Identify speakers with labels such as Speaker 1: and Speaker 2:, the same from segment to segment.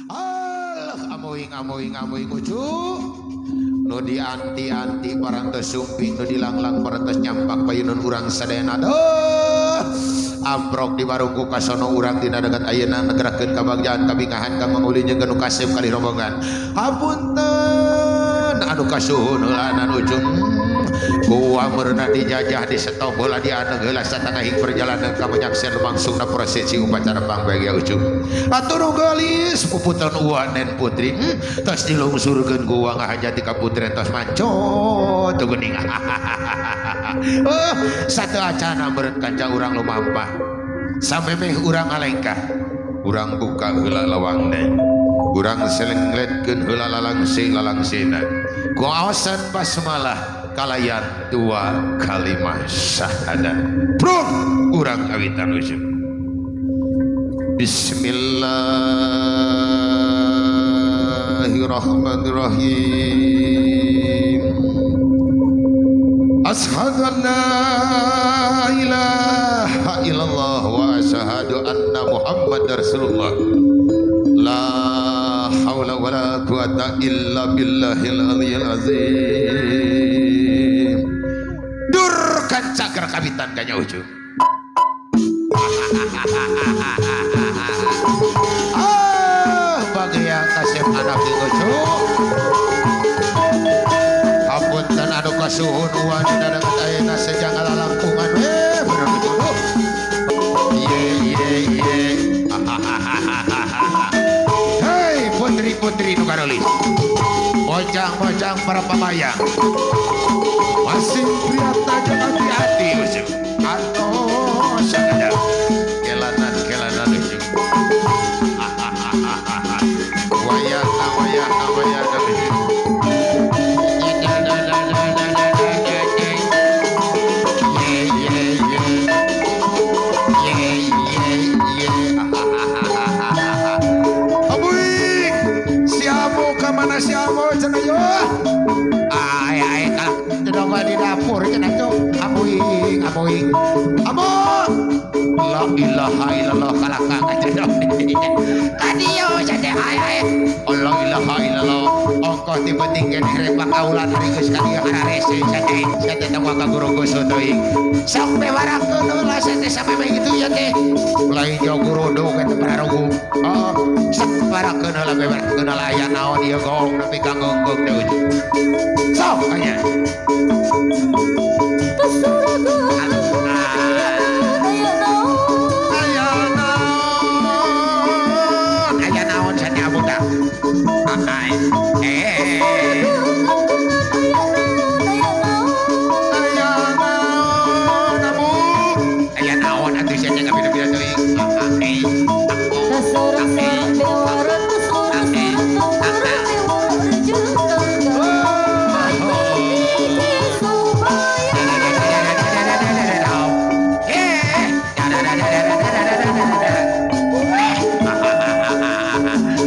Speaker 1: Allah amoing amoing amoing ucu nu dianti-anti parantos sumping nu dilanglang parantos nyampak payunun urang sadayana aduh amprok di warungku kasono urang dina dekat ayeuna ngegerakeun kabagjaan kabingahan kang mangulin jeung nu kasep kalih rombongan hapunten anu kasuhun heulaanan ujung kuah meureunan dijajah di stop heula dianeg heula satengahing perjalanan ka menyaksian langsungna prosesi upacara pangbagia ujung atuh nu geulis puputan uwa nen putri tos dilungsurkeun ku uwa ngahajati ka putri tos mancot tuh geuning satu acana meureun kanca urang lumampah samemeh urang alengkah urang buka heula lawangna urang selengletkeun heula lalangsi lalangsina ku aosan basmalah kalayan dua kalimah syahadat prung urang kawitan ujung Bismillahirrahmanirrahim. Ashhadu an la ilaha illallah wa ashhadu anna Muhammadar Rasulullah. La haula wala quwata illa billahil aliyyil azim. Dur kancager kawitan kanya ujung. Ah, bagia kasep anak ujung. Hapunten anu kasuhun uwan dina dekat ayeuna sejang ngalalangkungan we bener ujung. Ye ye ye. Hei putri-putri nu garolis. Bocang-bocang para pamayang. Masing priatna jeung hati-hati ujung. Atuh sakadar kelanan-kelanan ujung. Wayahna wayahna wayahna ujung. Ye ye ye. Ye ye ye. Abuing, si Amo ka mana si Amo cenah yo? Ai ai kalak teu di dapur cenah tuh. Abuing, abuing. Amo. La ilaha illallah kalaka cenah. Kadieu cenah ai ai. La ilaha illallah. Ongkoh ti penting keneh repa kaulan ari geus ka dieu hararese cenah. Cenah teh moal kagurugus teuing. Sok bewarakeun heula cenah sampe kitu ya teh. Lain jo guruduk eta pararugu. Oh, sok barakeun heula bewarakeun heula aya naon ieu gong nepi ka ngonggong teh ujung. Sok anya. Aya naon cenah budak. Ai eh. Aya naon abu. Aya naon atuh cenah kabina-bina teuing. Ai.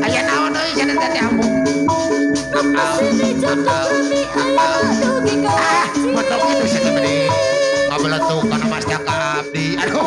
Speaker 1: Aya naon euy cenah teh ambu. Ah, betul itu cenah teh. Ngabeletuk kana mastaka abdi. Aduh,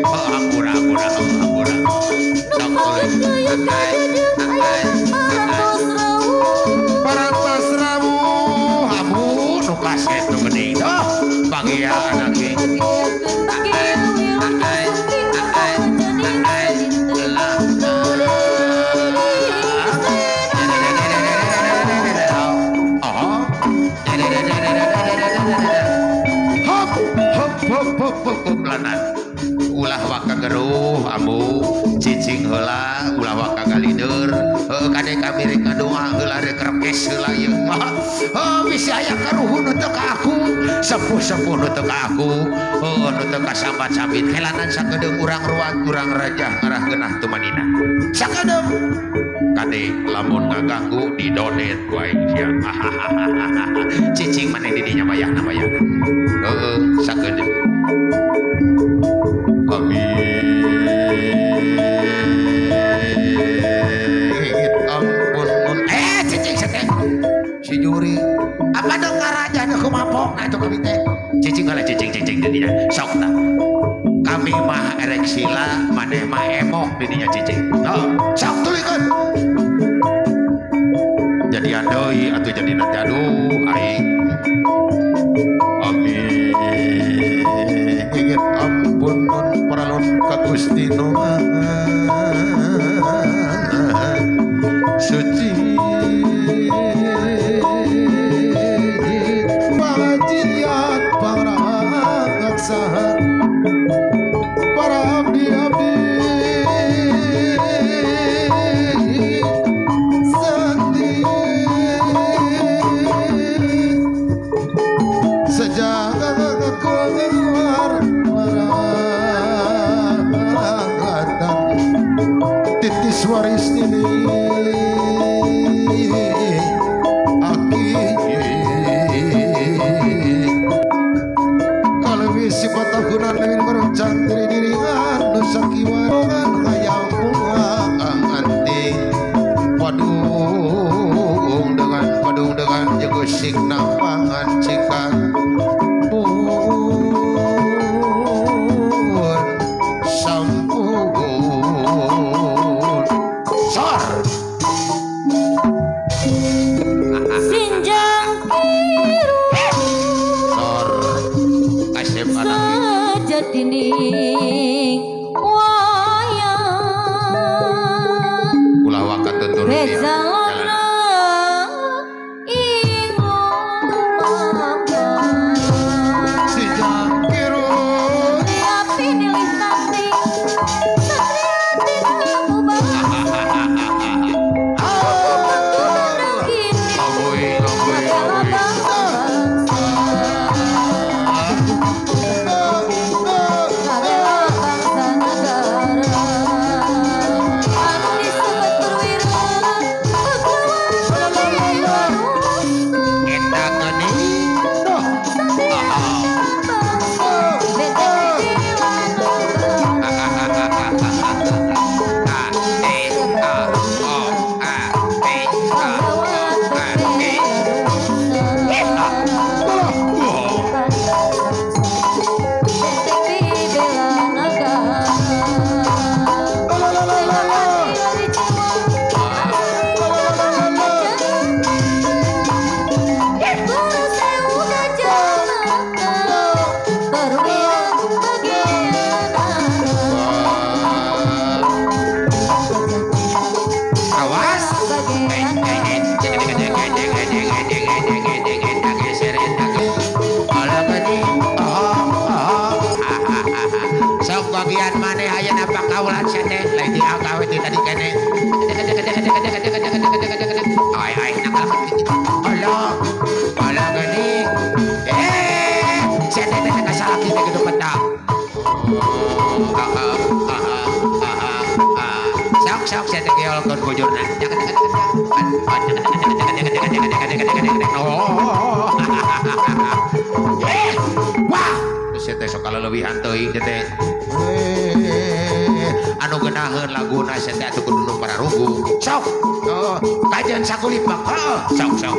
Speaker 1: hampura hampura hampura. Sok tuluy. Parantos rawuh ambu nu kaset nu geuning. Oh, bagia anak ge. Hop hop hop hop hop lanan. Ulah waka geruh ambu cicing heula ulah waka galider heuh kade kami rek ngadoa heula rek rekes heula ieu mah heuh bisi aya karuhun nu teu ka aku sepuh-sepuh nu teu ka aku heuh nu teu kasambat-sambit helanan sakedeung urang ruat urang rajah ngarah geunah tumanina sakedeung kade lamun ngaganggu didonet ku aing sia cicing maneh di dinya bayahna bayahna heuh sakedeung. Amin ampun mun cicing sete si juri apa dong ngaraja nu kumapok nah itu kami teh cicing heula cicing cicing di dinya sok tah Kami mah erek sila maneh mah emok di dinya cicing. Heuh, sok tuluykeun. Jadian deui atuh jadi nanti aduh aing. Amin. Ingin ampun nun paralun ka Gusti nu suci. Pangajian pangraksahan para abdi-abdi sakti sejak keluar maratan titis waris ini aki kalau wisi patahunan lewin meruncang diri dirian nusa kiwarongan hayang bunga anti padung dengan jegosik nampangan cikan pun sampun sor
Speaker 2: Sinjang biru
Speaker 1: sor asep anak
Speaker 2: sejatining wayang
Speaker 1: ulah wakat tutur
Speaker 2: Rezalana ing lumampan
Speaker 1: Sinjang biru
Speaker 2: Api nilih nanti satria tidak ubah.
Speaker 1: Amboi amboi amboi. Eta geuning duh. A E A O A E A O A E E A. Oh. Awas. Sok bagian maneh ayeuna pakaulan sia teh lain di agawe ti tadi kene. Ai ai nakal. Alah. Alah geuning. Eh, sia teh teh kasalaki teh kitu petak. Sok sok sia teh geolkeun bujurna. Oh. Wah, sia teh sok kaleuwihan teuing teh. Anu geunaheun laguna sia teh atuh kudu nu pararugu. Sok. Oh, kajian sakulipak. Heeh, sok sok.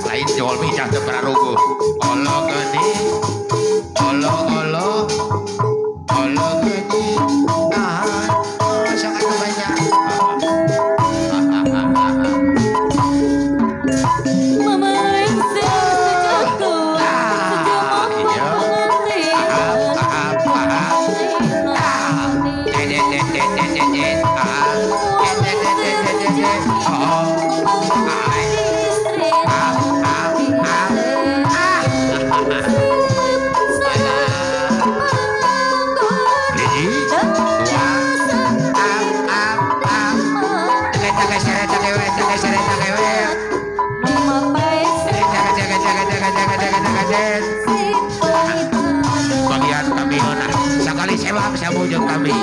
Speaker 1: Lain jual mijah teu pararugu. Olo geuning. Olo olo. Olo geuning. Ah, sok atuh banyak. Bagian kami ona sekali sewak sabujung kami.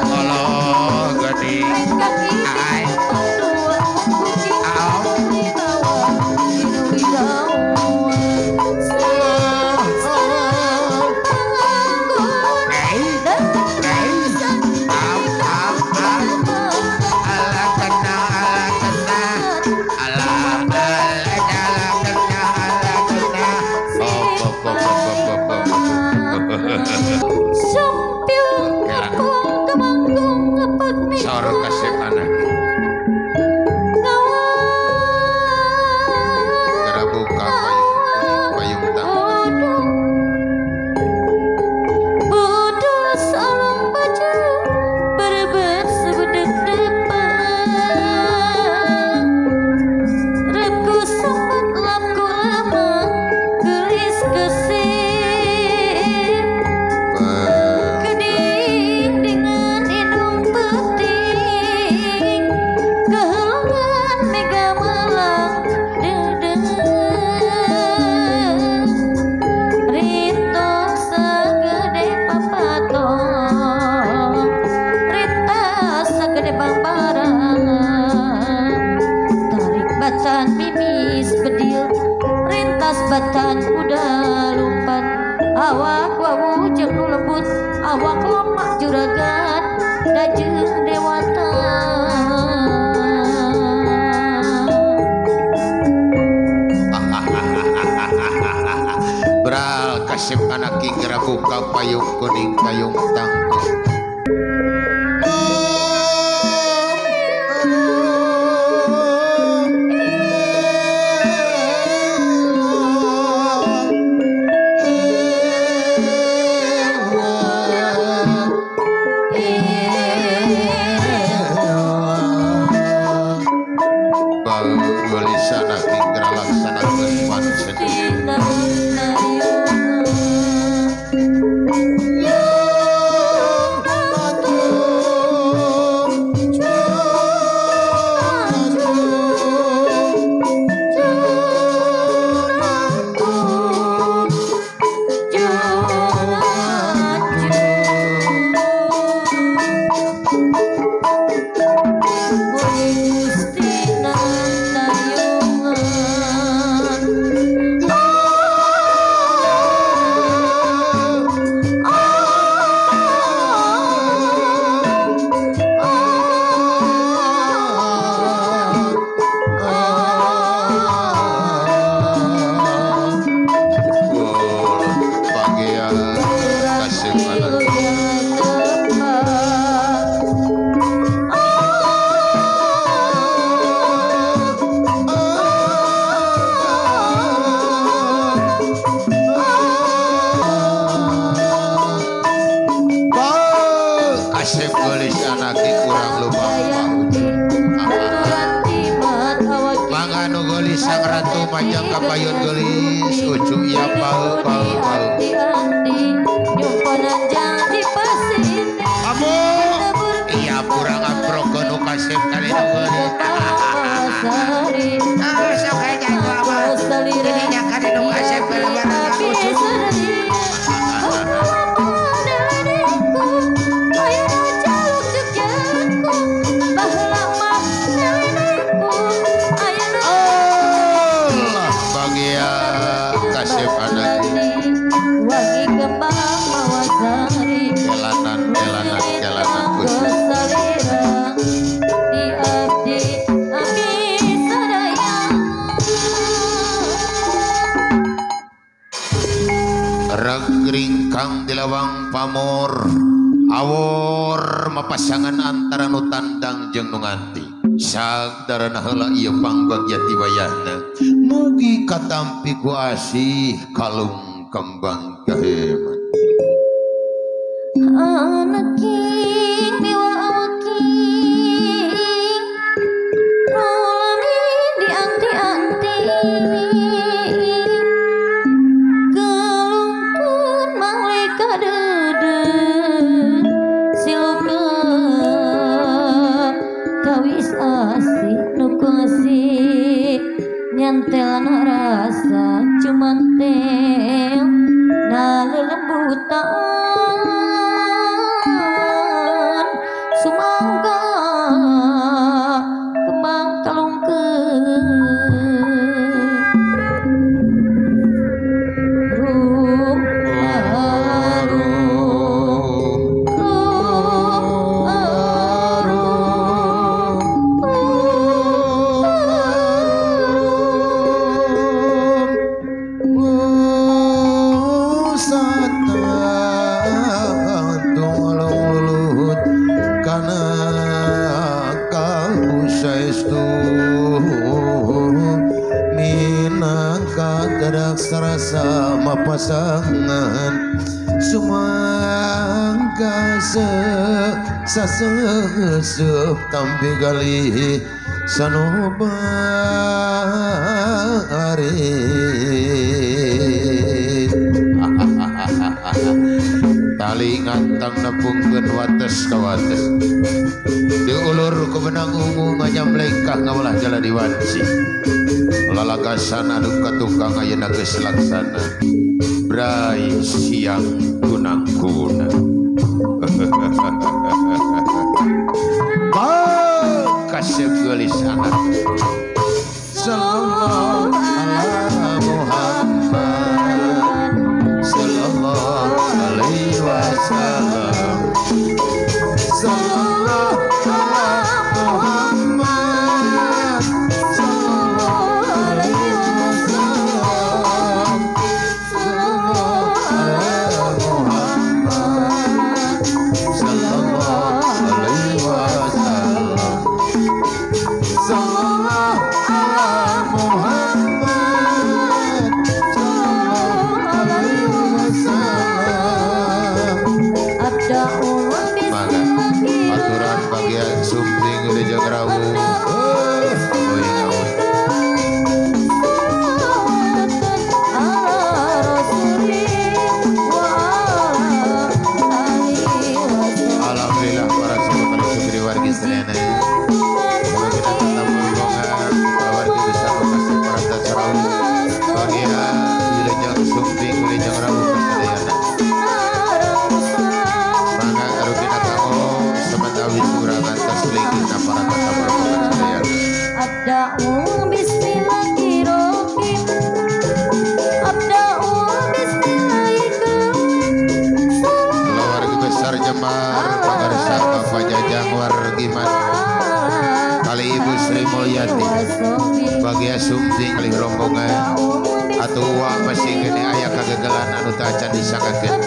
Speaker 1: Olo geuning. Ai. Au. Au au au. Ala kena ala kena ala ala.
Speaker 2: Jabatan kuda lumpat awak wawu jeung nu lembut awak lemah juragan dajeung dewata.
Speaker 1: Bral kasep anak kingra buka payung kuning payung tangkuk. Pamor awor mapasangan antara nu tandang jeung nu nganti sagdarana heula ieu pangbagya ti wayahna mugi katampi ku asih kalung kembang kaheman
Speaker 2: anak dewa awaking rulamin dianti-anti kelungkun malaikat nyantel rasa cuman tel na lelembutan sumangga kembang kalungkeun rum arum rum arum.
Speaker 1: Sama pasangan sumangga sasesep tampi gali sanubari. Tali ngantang nepungkeun wates ka wates diulur ku benang ungu nganyamlengkah ngawalah jala diwanci lalagasan anu ka tukang ayeuna geus laksana brai siang kunang-kunang. Kasep geulis anak. Sallallahu ala Muhammad. rawuh bagia wilujeng sumping wilujeng rawuh kasadayana. Mangga arugina kanggo samentawis urang ngantos linggihna para tata rombongan sadayana.
Speaker 2: Abda'u bismillahirrahmanirrahim. Abda'u bismillahirrahmanirrahim.
Speaker 1: Keluarga besar Jemar Pangarsa Bapak Jajang Wargiman kali Ibu Sri Mulyati bagia sumping kali rombongan atuh masih gede aya kagegelan anu tacan disanggakeun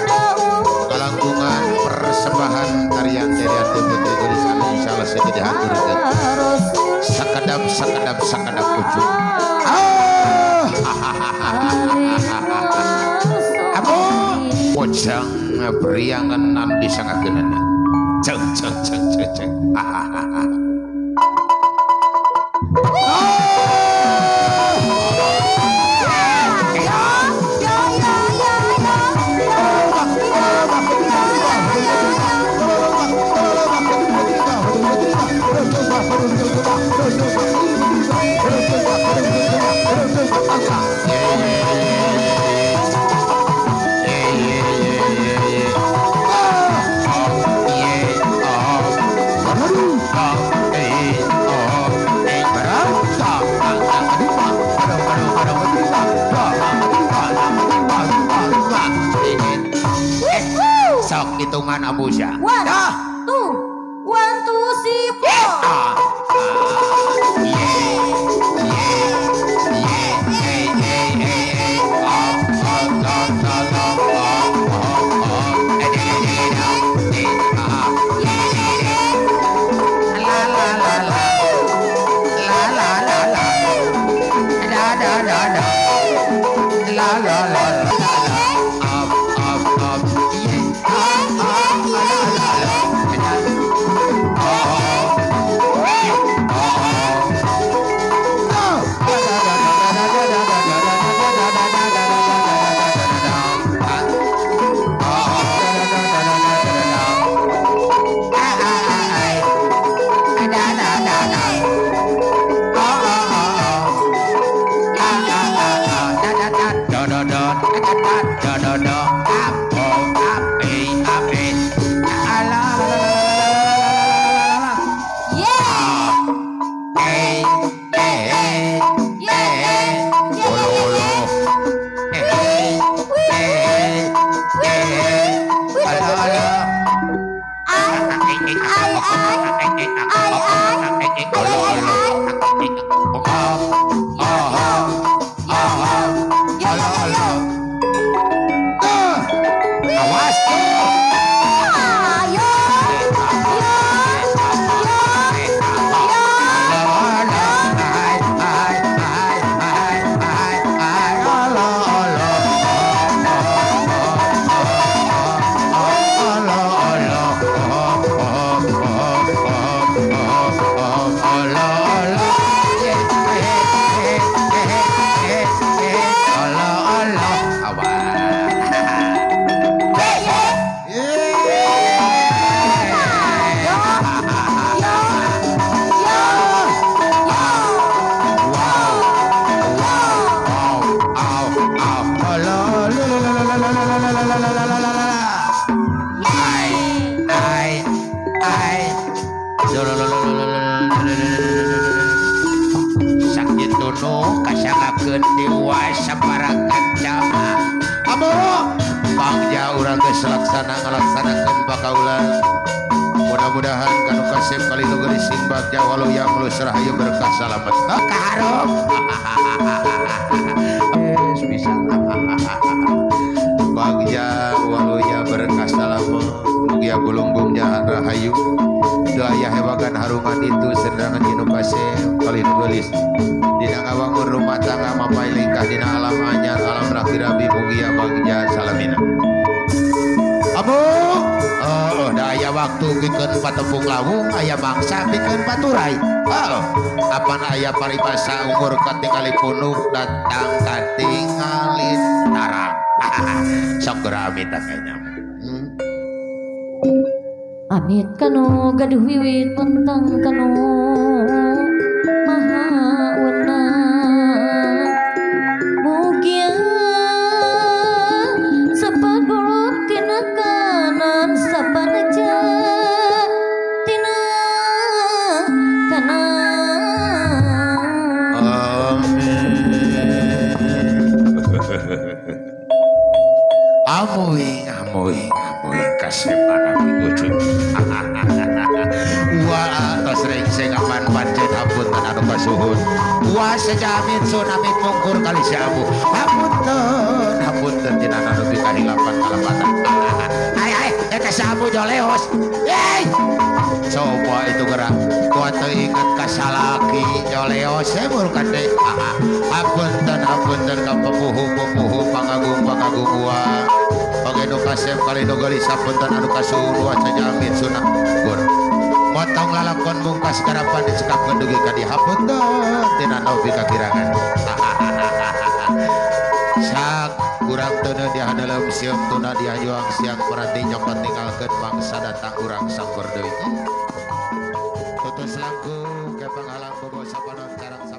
Speaker 1: kalangkungan persembahan tarian tarian putri gelis anu insyaallah segede dihaturkeun sakedap sakedap sakedap kucu. Abu pocang priangan anu disanggakeunana ceng ceng ceng ceng ceng. Sok hitungan Abu Syah.
Speaker 2: 1 2 1 2 3 4.
Speaker 1: Mudah-mudahan kanu kasep kali nu geulis sing bagja waluya mulus rahayu berkah salamet. Kaharep. Bisa. Bagja waluya berkah salamet. Mugia gulunggung jahan rahayu. Doa aya hewagan harungan itu serangan dinu kasep kali nu geulis. Dina ngawangun rumah tangga mapay lingkah dina alam anyar alam rakirabi mugia bagja salamina. Abu oh, da aya waktu pikeun patepung lawung aya mangsa pikeun paturai. Oh, apan aya paribasa umur katingali punuk datang katingali tarang. Sok geura amit kayaknya.
Speaker 2: Amit kanu gaduh wiwit mentang kanu maha wenang.
Speaker 1: Amuing amuing amuing kasep anak ujung. Wah tos rengseng apan pancen hapunten anu kasuhun. Wah sejamin sun amit mungkur kali si Abu. Hapunten hapunten tina anu kahilapan kalepatan. Ai ai eta si Abu joleos. Yey. Coba itu gerak. Kuat teu inget ka salaki joleos sebur kade. Hapunten hapunten ka pepuhu-pepuhu pangagung-pangagung gua. Oge nu kasep kali nu geulis hapunten anu kasuhun wa sejamin sunah gur. Motong lalakon bungkas garapan dicekapkeun dugi ka dieu hapunten tina nopi kakirangan. Sak urang teuneu di hadalem sieum tuna dihajuang siang peranti nyokot ninggalkeun bangsa datang urang sangkur deui. Tutus langkung ke panghalang bobo sapanon carang.